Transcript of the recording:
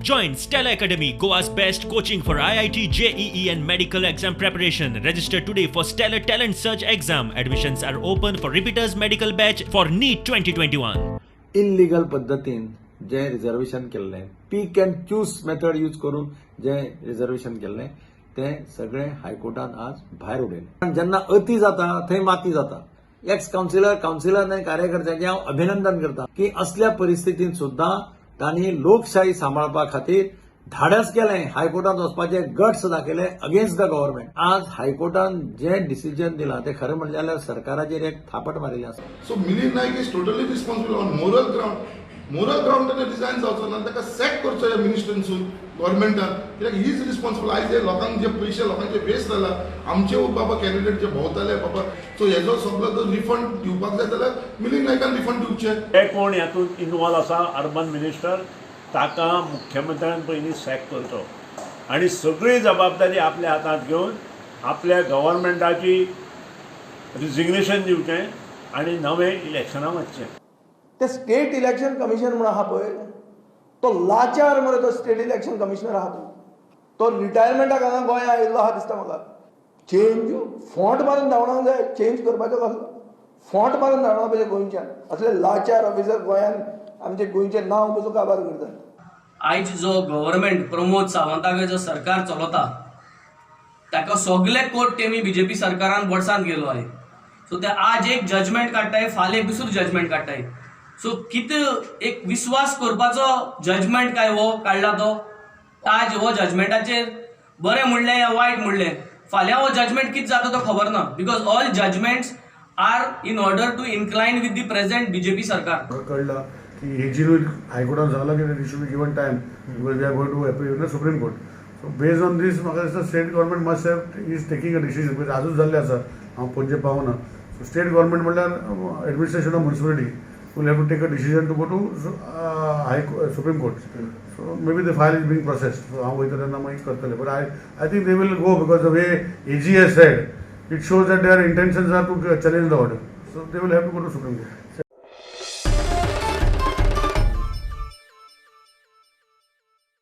Join Stellar Academy, Goa's best coaching for IIT, JEE, and medical exam preparation. Register today for Stellar Talent Search exam. Admissions are open for repeaters medical batch for NEET 2021. Illegal पद्दतीन जें reservation केल्लें, pick and choose method use करून जें reservation केल्लें, तें सगळें हायकोर्टान आज भायर उडयलें. जेन्ना अती जाता थंय माती जाता. एक्स कावन्सिलर, कावन्सिलर आनी कार्यकर्त्यांचें हांव अभिनंदन करता की असल्या परिस्थितींत सुद्दां तांणी लोकशाही सांबाळपा खातीर धाडस केलें, हायकोर्टात वचपाचे गट्स दाखयले अगेन्स्ट the government. आज हायकोर्टान जें डिसिजन दिलां तें खरें म्हणलें जाल्यार सरकाराचेर एक थापट मारिल्लें आसा. So Milind Naik is totally responsible on moral ground. Moral ground ताणें रिजायन जावचो ना, ताका सॅक करचो ह्या मिनिस्टरानसून, गव्हर्मेंटान, कित्याक he is responsible. आयज हे लोकांक जे पयशे लोकांचे वेस्ट जाला, आमचे बाबा कॅन्डिडेट जे भोंवताले बाबा, सो हेजो सगलो जर रिफंड दिवपाक जाय जाल्यार मिलिंद नायकान रिफंड दिवचे. हे कोण हातूंत इनवॉल्व आसा अर्बन मिनिस्टर, ताका मुख्यमंत्र्यान पयलीं सॅक करचो आनी सगळी जबाबदारी आपल्या हातांत घेवन आपल्या गव्हर्मेंटाची रिजिग्नेशन दिवचें आनी नवें इलेक्शनाक वचचें. ते स्टेट इलेक्शन कमिशन म्हणून आहा पळय, तो लाचार मरे. तो स्टेट इलेक्शन कमिशनर आहा तो, तो रिटायरमेंटाक हांगा गोंया आयिल्लो आहा दिसता म्हाका. चेंज फोंट मारून धांवडावंक जाय. चेंज करपाचो कसलो, फोंट मारून धांवडावंक पाहिजे गोंयच्यान. असले लाचार ऑफिसर गोंयान आमचे गोंयचें नांव पसून काबार करतात. आयज जो गव्हर्मेंट प्रमोद सावंतागे जो सरकार चलता, ताका सगले कोर्ट तेमी बीजेपी सरकारान बोडसान गेलो आहे. सो ते आज एक जजमेंट काडटाय, फाल्यां एक दुसरो जजमेंट काडटाय. सो कितें एक विस्वास करपाचो जजमेंट काय हो काडला तो? आज हो जजमेंटाचेर बरें म्हणलें या वायट म्हणलें, फाल्यां हो जजमेंट कितें जाता तो खबर ना, because all judgements are in order to incline with the present BJP सरकार. म्हाका कळ्ळां की हेजीनूय हायकोर्टान सांगलां की it should be given time because we are going to appeal in the Supreme Court. So based on this म्हाका दिसता state government must have is taking a decision, because आजूच जाल्लें आसा, हांव पणजे पावना. सो स्टेट गव्हर्मेंट म्हणल्यार administration of municipality will have to take a decision to go to high Supreme Court. So maybe the file is being processed. So हांव वयता तेन्ना मागीर करतले, but I think they will go, because the way AG has said, it shows that their intentions are to challenge the order. So they will have to go to Supreme Court.